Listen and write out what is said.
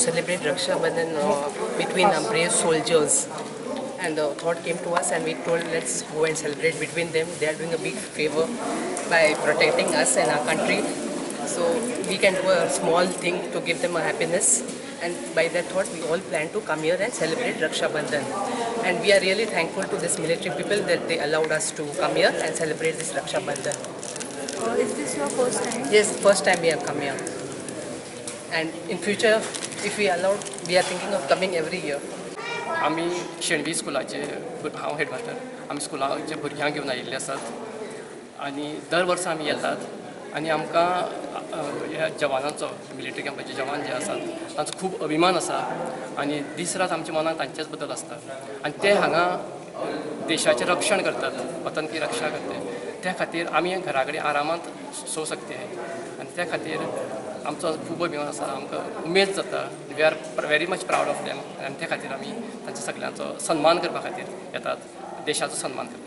celebrate Raksha Bandhan between brave soldiers. And the thought came to us and we told, let's go and celebrate between them. They are doing a big favor by protecting us and our country. So we can do a small thing to give them a happiness. And by that thought, we all plan to come here and celebrate Raksha Bandhan. And we are really thankful to this military people that they allowed us to come here and celebrate this Raksha Bandhan. Is this your first time? Yes, first time we have come here. And in future, if we allowed, we are thinking of coming every year. आमी शेणवी स्कुलाचे, हांव headmaster, आमी स्कुलाचे भुरग्यांक घेवन आयिल्ले आसात आनी दर वर्सा आमी येतात आनी आमकां ह्या जवानांचो, मिलिटरी कॅम्पाचे जवान जे आसात तांचो खूब अभिमान आसा आनी दीस रात आमच्या मनाक तांचेच बद्दल आसता आनी ते हांगा देशाचें रक्षण करतात, वतन की रक्षा करते. त्या खातीर आमी घरा कडेन आरामात सो सकते आनी त्या खातीर आमचो खूब अभिमान आसा, आमकां उमेद जाता. We are very much proud of them आनी त्या खातीर आमी तांच्या सगळ्यांचो सन्मान करपा खातीर येतात, देशाचो सन्मान करतात.